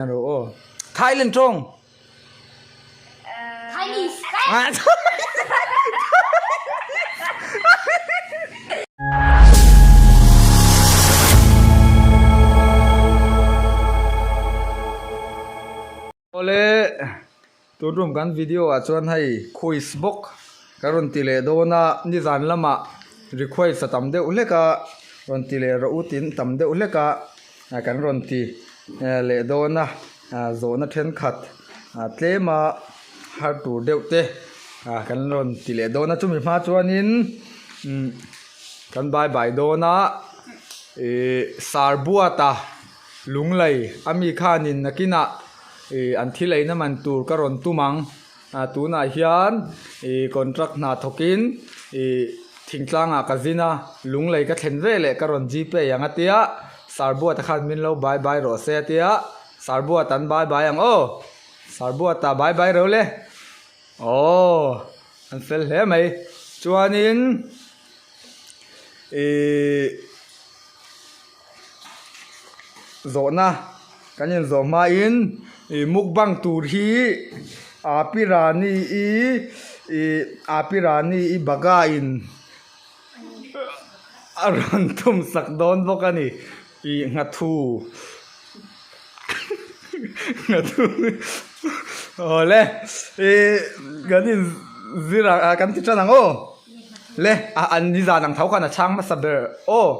Ro aw. Thailand tawng. Chinese. Awle tun tum kan video ah chuan hei quiz bawk ka rawn ti leh dawn a nizan lamah request a tam deuh hlek a rawn ti leh rawh u tin tam deuh hlek a. Kan rawn ti leh dawn a, zawhna thenkhat tlema har tur deuh te kan rawn ti leh dawn a, chumi hma chuanin kan bye bye dawn a, ih Sarbuata Lunglei ami khanin nakinah ih an thil eina man tur ka rawn tum ang. Tunah hian ih contract hna thawkin ih thingtlangah ka zin a, lunglei ka thlen ve leh ka rawn gpay ang a tia, Sarbuata khan min lo bye bye rawh se a tia, Sarbuata an bye bye ang aw, Sarbuata bye bye reuh le, aw an fel hle mai, chuanin ih. Zawhna kan inzawh hmain ih mukbang tur hi Aapi Rani i ih Aapi Rani i baga in a rawn tum sak dawn bawk a ni ih nghathu nghathu awle ih kan inzir ah kan ti tan ang aw. Le a an nizan ang tho khan a chhang hmasa ber aw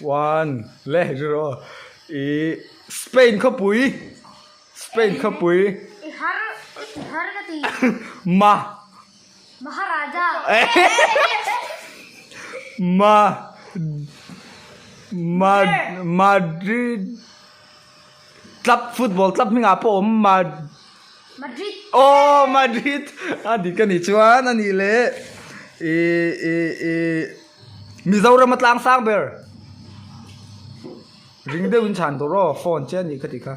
one le zir aw ih Spain khawpui Spain khawpui I har i har ka ti ma Maharaja ma ma Madrid club football club hmingah pawh awm ma Madrid. Aw Madrid a dik a nih chuan a nih leh ih ih ih Mizoram a tlang sang ber ring deuh in chhan tur aw phone che a nih kha tih kha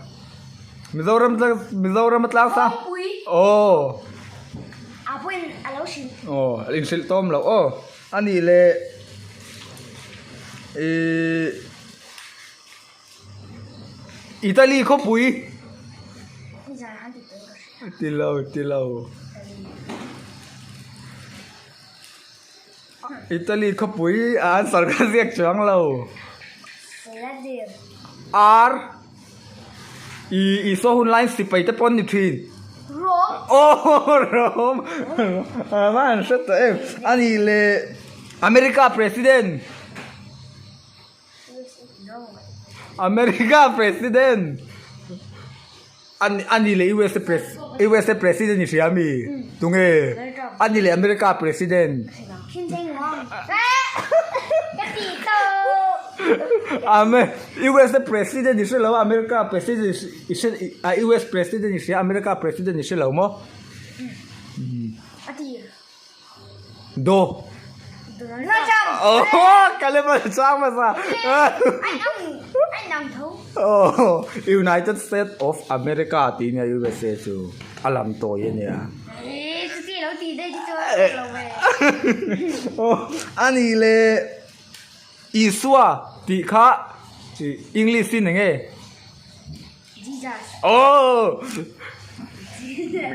Mizoram Mizoram a tlang sang aw A pawhin a lo hrilh. Aw a inhrilh tawm loh aw a nih leh ih. Italy khawpui ti lo ti lo Italy khawpui a answer ka ziak chuang lo R I Isua hun laiin sipai te pawh an ni thin Aw Rome a va han hre tawh em a nih leh America president. America president ani leh USA USA president i hria mi tunge ani leh America president USA president i hre lo a America president i hre a US president i hria America president i hre lo maw. Do. Oh, kalema chang masa. Oh, United States of America ti nia USA chu alam tawi ania. Oh, ani le Isua tih kha English in enge? Jesus. Oh!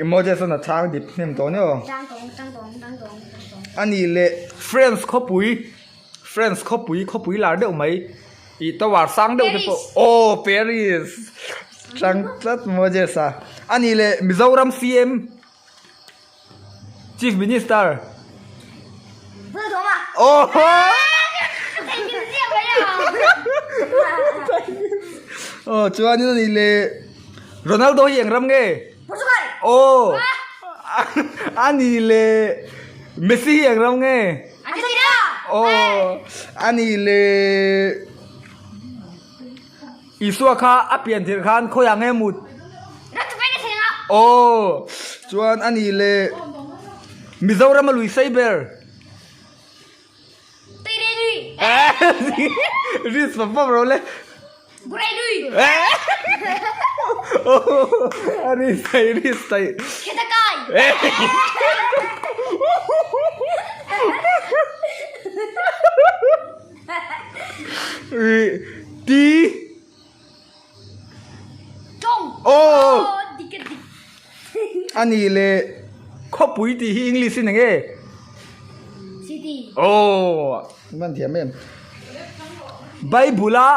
Moses an a chhang dip hnem tawh nia aw. Chang tawng, chang tawng, chang tawng, chang tawng. Ani leh France khawpui, France khawpui, khawpui lar deuh mai. I tower sang deuh te pawh. Oh, Paris. Chang tlat Moses a. Ani leh Mizoram CM Chief Minister. Oh! Oh, chuanin ani le Ronaldo hi eng ram nge? Portugal. Oh. Ani le Messi hi eng ram nge? Argentina. Oh, ani le Isua kha a pian tirh khan khawiah nge mut? Aw, chuan a nih leh Mizoram a lui sei ber. Risk pawp pawp ro le. A risk thei, risk thei. Ti. Tawng. Aw! A nih leh khawpui tih hi English in eng nge? City. Aw! Hman thiam em? Bible a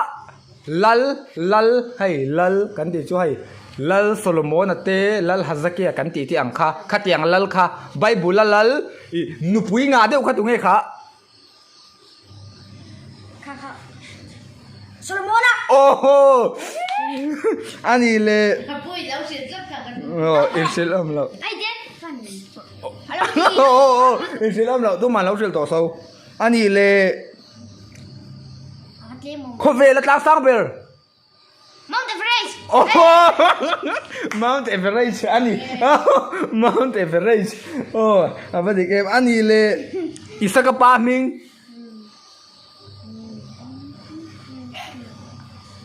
Lal, Lal, hei Lal kan tih chu hei Lal Solomon-a te, Lal Hazakia kan tih te ang kha, khatiang Lal kha Bible a Lal ih nupui ngah deuh kha tunge kha? Kha kha Solomon-a! Aww! A nih le. Aw inhrilh awm loh. Aw inhrilh awm loh tumah lo hrilh tawh so. A nih le. Khawvel a tlang sang ber. Mount Everest. Mount Everest a ni. Mount Everest. Aw a va dik em. A nih le Isaka pa hming.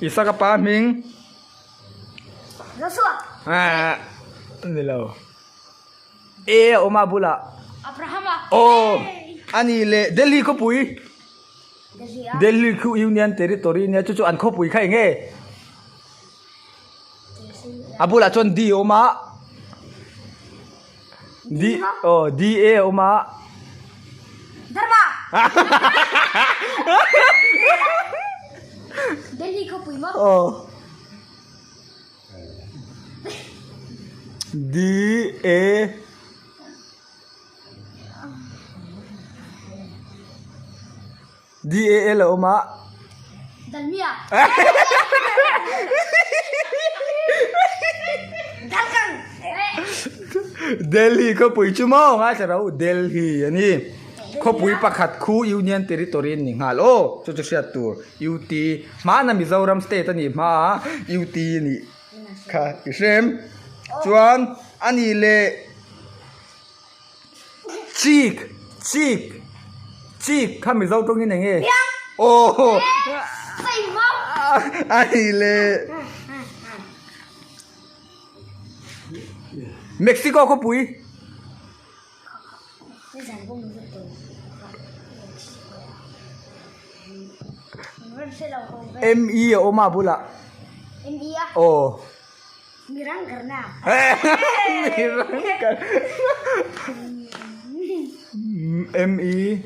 Isaka pa hming. Joshua. Ah, ni lo. E a awm a bulah. Abrahama. Aw a nih le Delhi khawpui. Delhi khu Union Territory nia chu chu an khawpui kha eng nge? A bulah chuan D a awm a. D aw D A a awm a. Dharma. Delhi khawpui maw? Aw. D A DAL a awm a. Dalmia. Dalkang. Delhi khawpui chu maw ngaithla ro Delhi a ni. Khawpui pakhat khu Union Territory an ni nghal aw chu chu hriat tur UT hmana Mizoram state a nih hma a UT a nih kha i hrem chuan a nih leh Chik chik chik kha Mizo tawngin eng nge? Aw a ni le Mexico khawpui ME a awm a bulah aw. Mirang karna. Mirang karna. M E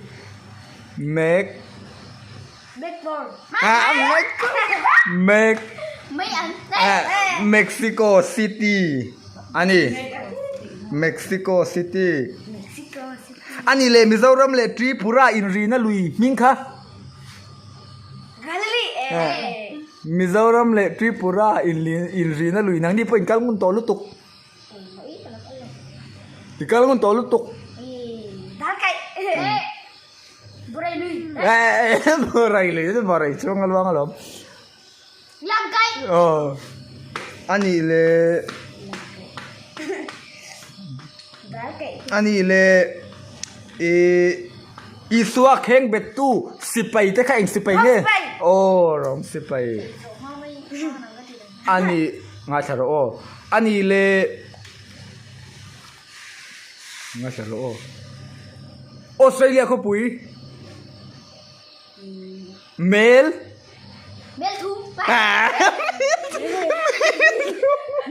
Mac. Blackboard. Ah, Mac. Mac. Mấy Mexico City. Ani. Mexico City. Mexico City. Ani le Mizoram le Tripura inrina lui hming kha. Galilee. Eh. Mizoram leh Tripura inrina lui nang ni pawh in kal ngun tawh lutuk. I kal ngun tawh lutuk. Borai lui chu borai chhung a luang alawm. Aw a nih leh a nih leh ih. Isua kheng bettu sipai te kha eng sipai nge? Aw rawng sipai a ni ngaithla rawh aw a ni le ngaithla rawh aw Australia khawpui Mel Mel thu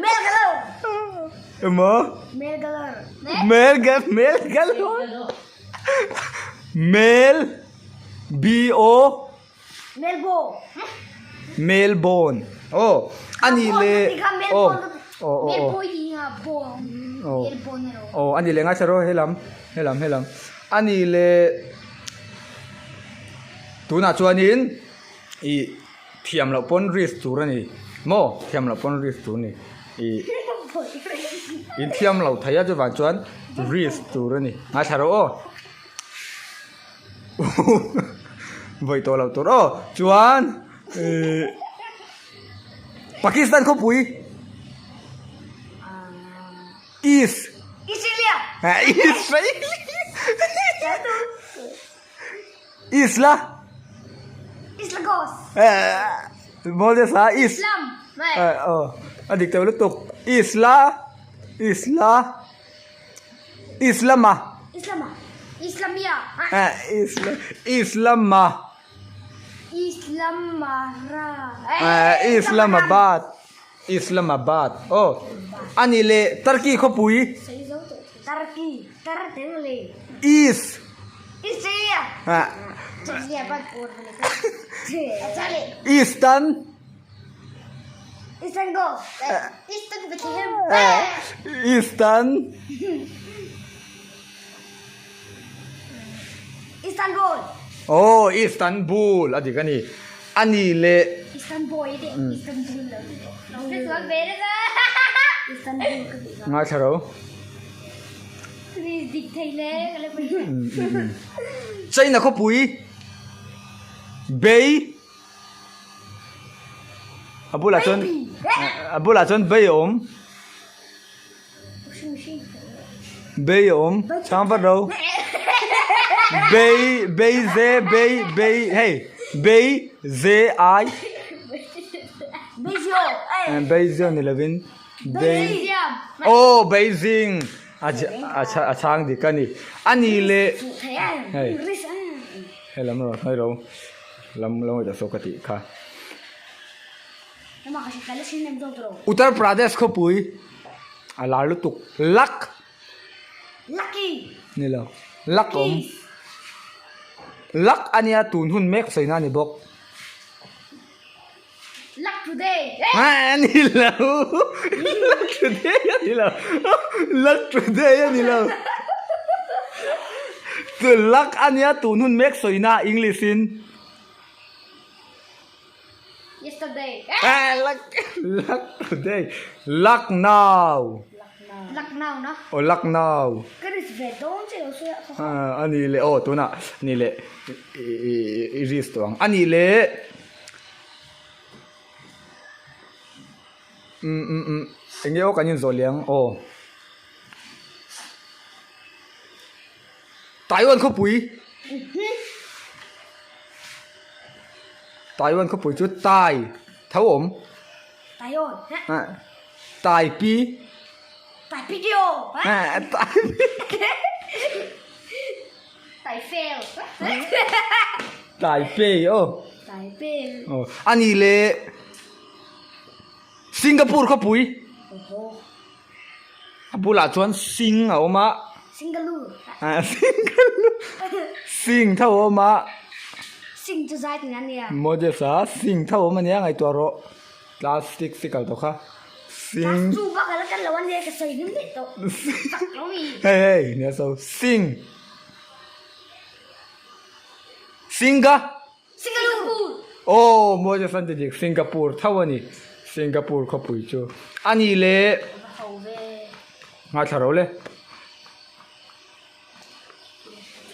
Mel galo Emaw Mel galo Mel Mel galo Mel B O Melbourne Melbourne aw a nih leh aw aw aw aw aw a nih leh ngaithla rawh helam helam helam a nih leh tunah chuanin ih thiam loh pawn risk tur a ni maw thiam loh pawn risk tur a ni ih in thiam lo thei a chuvang chuan risk tur a ni ngaithla rawh aw vawi tawh loh tur aw chuan ih Pakistan khawpui East Israel Isla Islagos Moses a Is Islam aw a dik tawh lutuk Isla Isla Islama Islama Islamia Isla Islama Islamara Islamabad. Islamabad. Aw. Ani leh Turkey khawpui. Turkey. Is. Eastern. Eastern. Istanbul. Aw Istanbul a dik a ni. A ni leh. Istanbul i tih Istanbul lo ti tawh. Istanbul ka tih kha. Ngaithla ro. Please dik thei hle ka la pui. China khawpui Bei a bulah chuan a bulah chuan Bei a awm. Bei a awm chhang vat ro bei bei ze bei bei hei bei ze ai bei zio ni lovin bei aw beijing a a chhang dik a ni a ni leh hei hei lam rawh hnaih ro lam lo ngaihtuah saw ka tih kha. Uttar Pradesh khawpui a lar lutuk lak ni lo lak awm lak a nia tun hun mek sawina a ni bawk a ni lo lak today a ni lo lak today a ni lo lak a nia tun hun mek sawina English in. Yesterday. Eh, luck, luck today. Lucknow. Lucknow na. Oh, Lucknow. Ka ris ve dawn che lo sawi a. Ah, ani le oh tuna ani le i ris tawh ang. Ani le um um um enge aw kan inzawh leh ang aw. Taiwan khawpui Taiwan khawpui chu Tai tho awm Tai pi Tai pei aw a ni leh Singapore khawpui. A bulah chuan sing a awm a. Singaloo. Ah singaloo. Sing tho a awm a. Sing chu zai tih a nia. Moses a sing tho a awm a nia ngaihtuah rawh. Class six i kal tawh kha. Sing. Class two bak a la kal lo a nia ka sawi hlim daih tawh. Chak lo mi. Hei hei nia so sing. Singa. Singapore. Aw Moses an ti dik Singapore tho a ni Singapore khawpui chu a ni le ngaithla ro le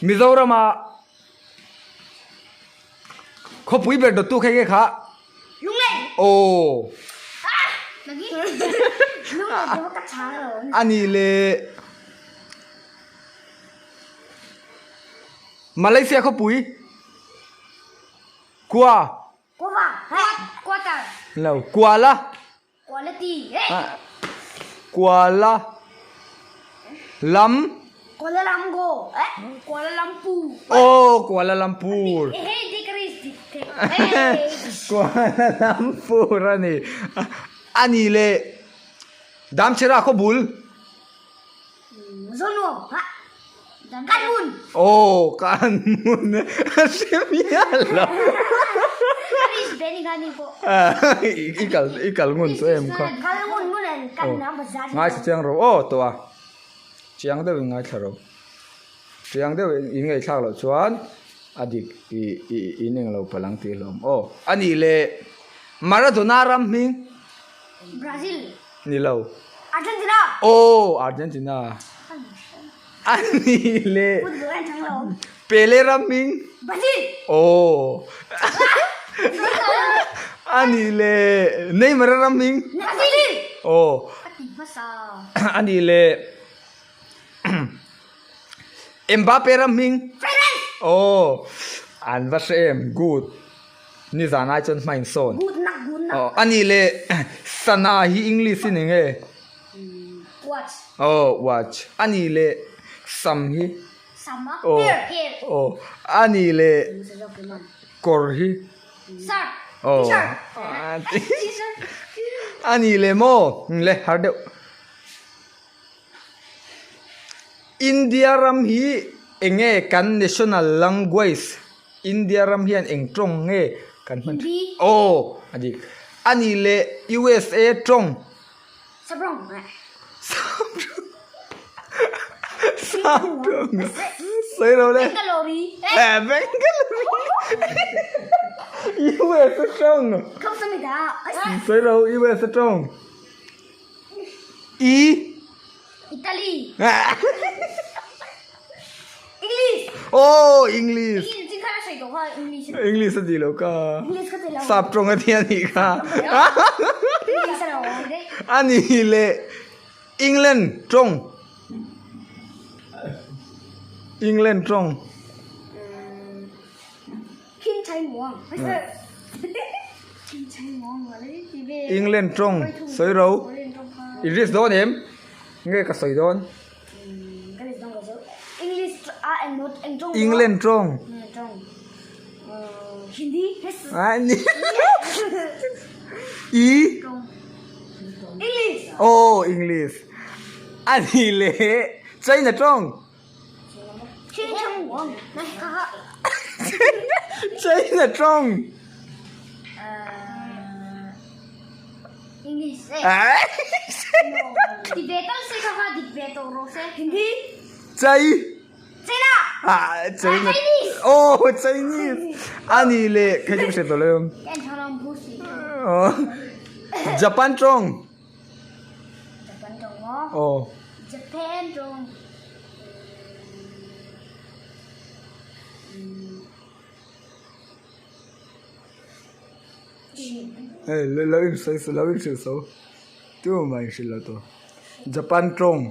Mizorama khawpui ber dawttu khe nge kha aw a ni le Malaysia khawpui Kua. Lo Kuala. Kuala Lam. Kuala Lumpur. Kuala Lumpur. Oh Kuala Lumpur. Kuala Lumpur a ni. A ni leh Damchera khawbul. Zonuam. Kanmun. Aw Kanmun a hre mial lo. I kal i kal ngun chu em kha. Ngaithla chiang ro aw tawh a. Chiang deuh in ngaithla ro. Chiang deuh in ngaihthlak loh chuan a dik i i in englo palh ang tih hlawm aw. A nih leh Maradona ram hming. Brazil. Ni lo. Argentina. Aw Argentina. A ni le. Pele ram hming. Brazil. Aw. A ni le. Neymar ram hming. Brazil. Aw. A ni le. Mbappe ram hming. France. Aw. An va hre em. Good. Nizan ai chuan hma insawn. Good nak good nak. Aw a nih leh sana hi English in eng nge? Watch. Aw watch. A nih leh sam hi? Sam a? Aw. Hair hair. Aw a nih leh kawr hi? Shirt. Aw. T-shirt. A T-shirt. A ni le maw? Le har deuh. India ram hi eng nge kan national language? India ram hian eng tawng nge kan hman thin? Hindi. Aw a dik. A ni le USA tawng? Sabrong. Sabrong. Sabrong. Sawi lo le. Bengalori. Eh Bengalori. USA tawng. Kamsamida. Sawi lo USA tawng. I. Italy. English. Oh English. English kha sawi tawh kha English. English a ti lo ka. English ka ti lo. Sap tawng a ti a nih kha. English a lo awm daih. A ni le England tawng. England tawng. England tawng sawi ro i risk dawn em? Nge ka sawi dawn? England tawng I Aw English A ni le China tawng. China tawng. Chai. China. Oh Chinese. Ani le khai chu hre tawh lo. Japan tawng. Japan tawng maw? Aw. Japan tawng. Hei lo in sawi lo in hrilh so. Tu mah in hrilh lo tawh. Japan tawng.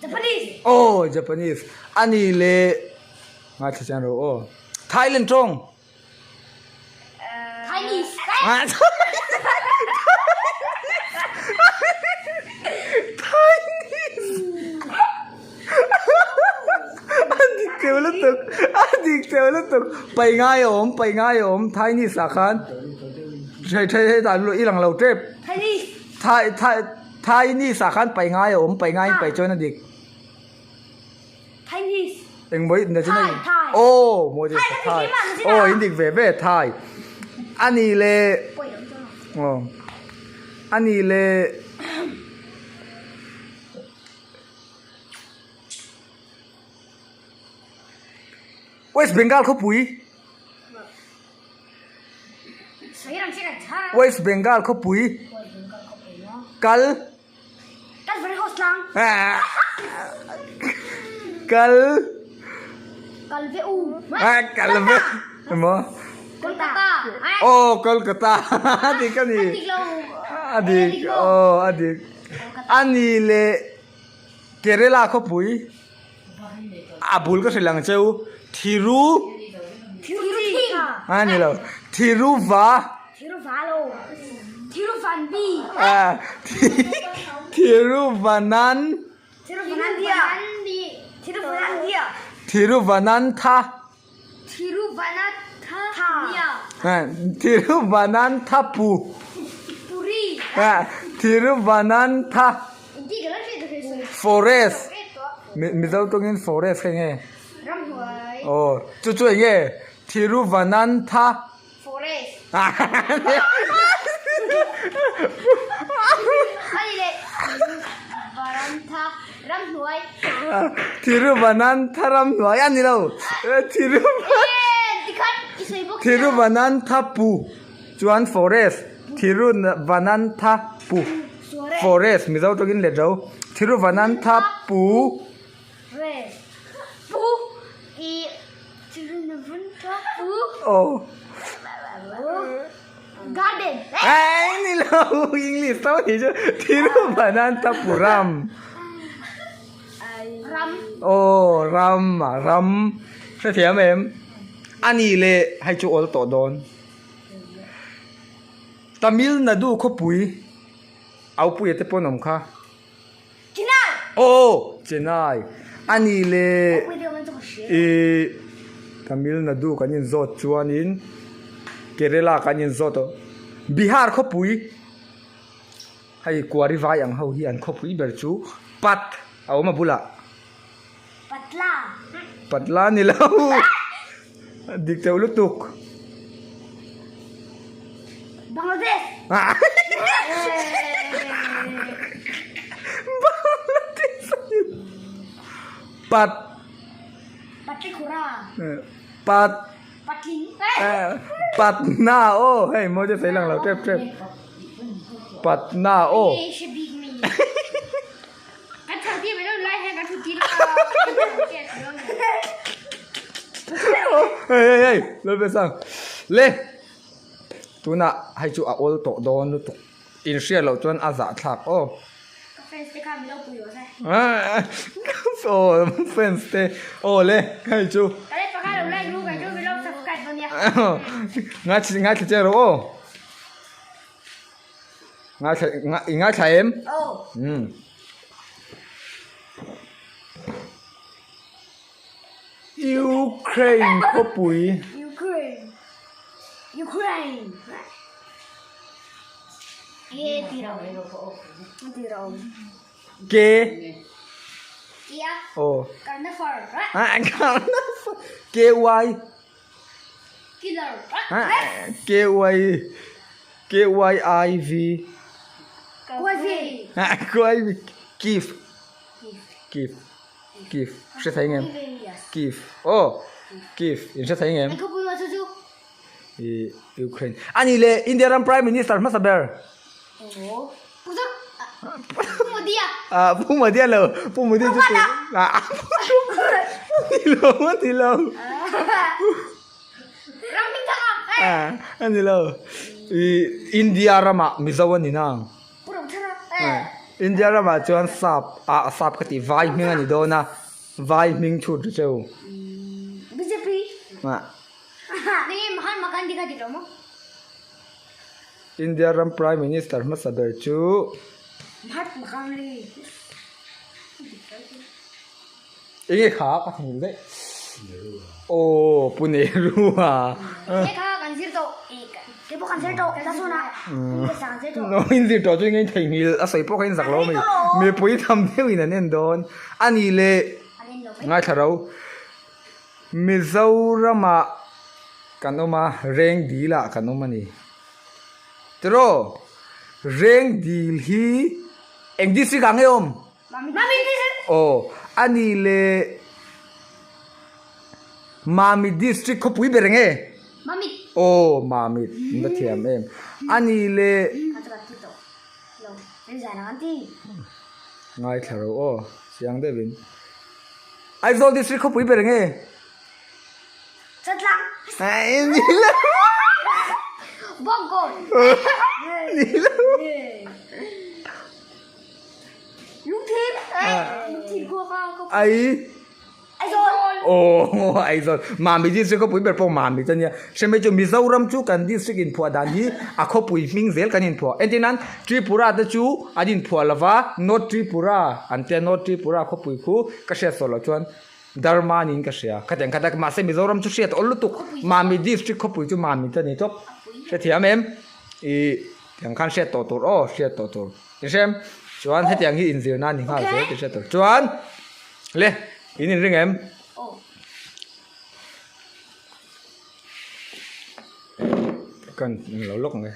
Japanese. Aw Japanese. Ani le ngaithla chiang rawh aw. Thailand tawng. A dik teuh lutuk a dik teuh lutuk pai ngai a awm pai ngai a awm Thainese ah khan thei thei hei tah i lang lo tep Thai Thai Thainese ah khan pai ngai a awm pai ngai in pai chuan a dik. Eng mawi na chin a aw mawi chu Thai aw in dik ve ve Thai a ni le aw a ni le West Bengal khawpui West Bengal khawpui kal. Kal Kal ve emaw Aw Kolkata a dik a ni a dik aw a dik a ni le Kerala khawpui a bul ka hrilh ang che u Thiru a ni lo Thiruva Thiruvanan Thiruvanantha Thiruvananthapu Thiruvanantha Forest Mizo tawngin forest kha eng nge aw chu chu eng nge Thiruvanantha Thiruvanantharamhnuai a ni lo Thiruvananthapu chuan forest Thiruvananthapu forest Mizo tawngin let ro Thiruvananthapu. Aw Ai ni lo English tho ni chu Thiruvananthapuram Aw ram a ram hrethiam em a ni le hei chu awl tawh dawn Tamil Nadu khawpui Aupuia te pawh an awm kha. Chennai! Aw Chennai a ni le i Tamil Nadu kan inzawt chuanin Kerala kan inzawt aw Bihar khawpui. Hei kuari vai ang ho hi an khawpui ber chu Pat a awm a bulah. Patla. Patla ni lo. Dik teuh lutuk. Bangladesh. Bangladesh. Pat. Patlikhura. Pat. Patling. Patna aw hei mawi te sawi lang lo tep tep. Patna aw. Hei hei hei lo be sang. Le tunah hei chu a awl tawh dawn lutuk. In hriat loh chuan a zah thlak aw. Ka fans te kha min lo pui rawh se. Aw fans te aw le hei chu. Ka le pakha lo like ru kai chu min lo subscribe dawn nia. Ngaithla ngaithla che rawh aw. Ngaithla i ngaithla em? Aw. Um. Ukraine khawpui. Ukraine. Ukraine. Ke ti ro. Ti ro. Ke. Kia. Oh. Karnafar. Ah, karnafar. K Y. Killer. Ah, K Y. K Y I V. K Y V. Ah, K Y V. Kif. Kif. Kif. Hre thei ngem? Kif. Oh. Kif. In hre thei ngem? I Ukraine. Ani le India ram Prime Minister hmasa ber. Ah, Pu Modi lo. Pu Modi chu tu. Ah. Ni lo, ni lo. Ah, ani lo. I India ramah Mizo ani nang. India ramah chuan sap ah sap ka tih vai hming a ni dawn a, vai hming chhut ri cheu. Bjp. India ram Prime Minister hmasa ber chu. Enge kha ka thing daih. Aw Pu Nehru a. Enge kha kan zir tawh. Kei pawh kan zir tawh ta sawn a. No in zir tawh chu enge in theihnghilh a sawi pawh kha in zak lo a mi. Mipui tham deuh in an en dawn. A nih leh ngaithla ro. Mizoramah kan awm a, Rengdil ah kan awm a ni. Tiraw Rengdil hi eng district ah nge awm? Aw, a ni le Mamit district khawpui ber eng e? Aw, Mamit, in va thiam em. A ni le Ngaithla ro aw, chiang deuh in. Aizawl district khawpui ber eng e? Ni lo. Ni lo. Ai Aw Aizawl Mami district khawpui ber pawh Mami chu a nia hre mai chu Mizoram chu kan district inphuah dan hi a khawpui hming zel kan inphuah entir nan Tripura te chu an inphuah lova North Tripura an tia North Tripura khawpui khu ka hriat saw loh chuan Dharma niin ka hria khatiang khat a mahse Mizoram chu hriat awl lutuk Mami district khawpui chu Mami chu a ni tawp hrethiam em ih tiang khan hriat tawh tur aw hriat tawh tur. Ti hrem chuan hetiang hi inzirna a ni nghal zel ti hre tur chuan le in inring em? Kan lo lawk ang e.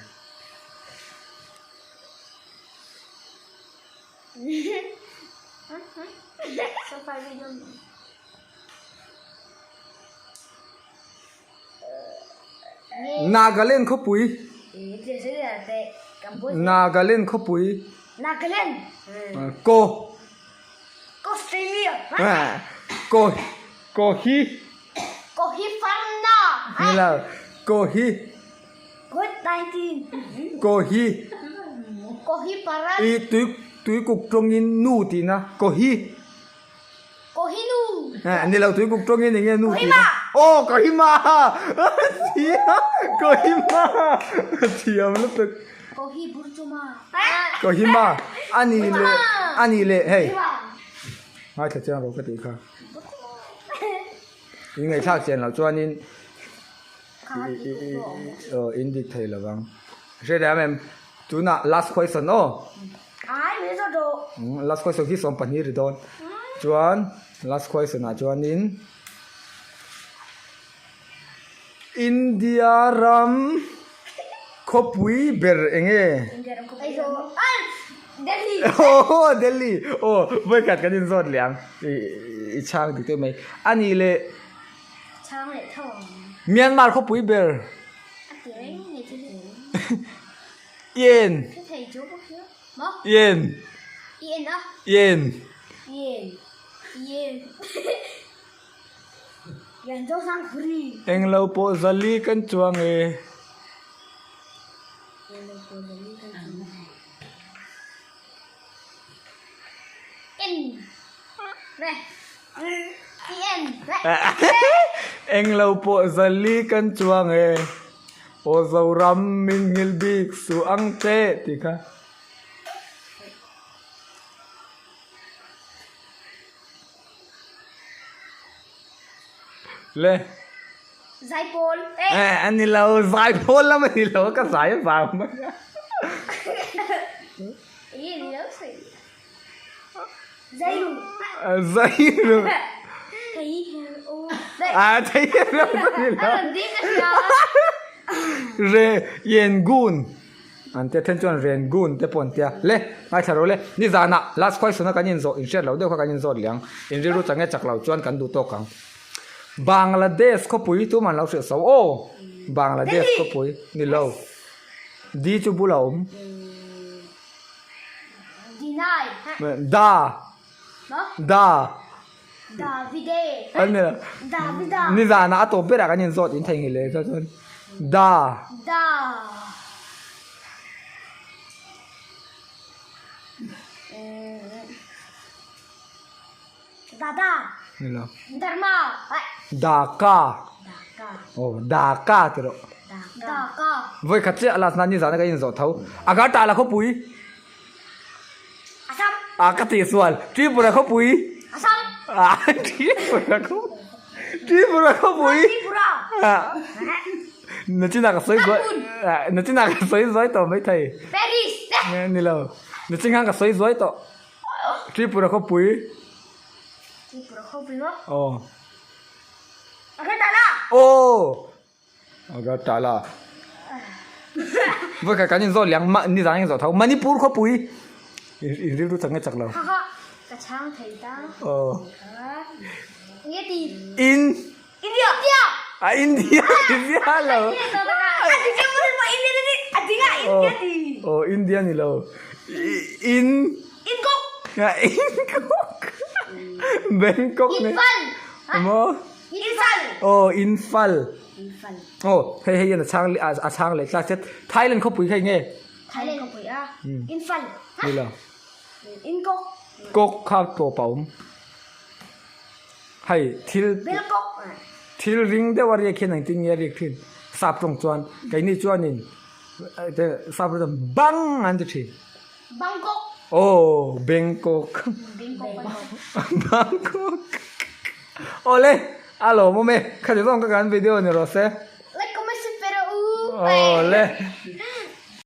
Nagaland khawpui Nagaland khawpui Ko Ko Kohi Kohi Kohi I tui tuikuk tawngin nu tihna Kohi. Kohinu. Eh, ni lo tui kuk tawng in enge nu tih. Oh, Kohima. Sia, Kohima. Thiam lutuk. Kohi burchuma. Kohima. Ani le, ani le, hei. Ngaithla chiang ro ka tih kha. In ngaihthlak chian loh chuanin in dik thei lovang. Hre reng em? Tunah last question aw. Last question khi 12 ri dawn. Chuan last question ah chuanin India ram khawpui ber eng nge? Delhi. Aw Delhi. Aw vawikhat kan inzawt leh ang. I chhang dik deuh mai. A nih leh. Chhang leh tho ang. Myanmar khawpui ber. A ti reng nge thil hi. Yen. Thil thei chu bawk hi. Maw? Yen. Yen a. Yen. Yen. Yen. Englo pawh zali kan chuang e. Englo pawh zali kan chuang e. Aw Zoram min nghilh bik suh ang che tih kha. Le. Zaipawl. Eh, a ni lo, zaipawl lam a ni lo, ka zai avang mai a. Ih, ni lo sawi. Zairu. Zairu. Thei her o. Ah, thei her o chu ni lo. A rawn ding a hria. Re, yen gun. An tia then chuan Rangoon te pawh an tia. Le, ngaithla rawh le, nizanah last question a kan inzawh, inhriat loh deuh kha kan inzawt leh ang. In rilru chak nge chak lo chuan kan duh tawk ang. Bangladesh khawpui tum an lo hrilh so aw. Bangladesh khawpui ni lo. Di chu bula awm. Da. Da. Davide. An ni lo. Davida. Nizanah a tawp berah kan inzawt in theihnghilh leh kha chuan Da. Da. Dada. Ni lo. Dharma. Daka. Daka. Oh, Daka ti rawh. Daka. Vawi khat chiah last na nizana kan inzawh tho. Agartala khawpui. Assam. A ka tih sual. Tripura khawpui. Assam. A Tripura khawpui. Tripura khawpui. Tripura. A Nachina ka sawi zuai. Nachina ka sawi zuai tawh mai thei. Paris. Ni lo. Nachin khan ka sawi zuai tawh. Tripura khawpui. Tripura khawpui maw? Aw. Agartala. Aw. Agartala. Voi khat kan inzawt liang ma nizan in zawh tho Manipur khawpui in rilru chak nge chak lo. Ha ha ka chhang thei ta. Aw. Nge ti. In. India. India. A India India lo. Aw India ni lo. In. Bangkok. Bangkok. Bangkok. Imphal. Maw. Imphal. Aw Imphal. Imphal. Aw hei hei hian a chhang leh a chhang leh tlak chet Thailand khawpui kha eng nge? Thailand khawpui a Imphal. Ni lo. Inkok. Kok kha tawp a awm. Hei thil Bangkok. Thil ring deuh a riak hian engtin nge a riak thin? Sap tawng chuan keini chuanin sap tawng chuan bang an ti thin. Bangkok. Aw Bangkok. Bangkok. Awle a lawmawm e. Khati zawng ka kan video ni rawh se. Like comment share rawh u. Awle.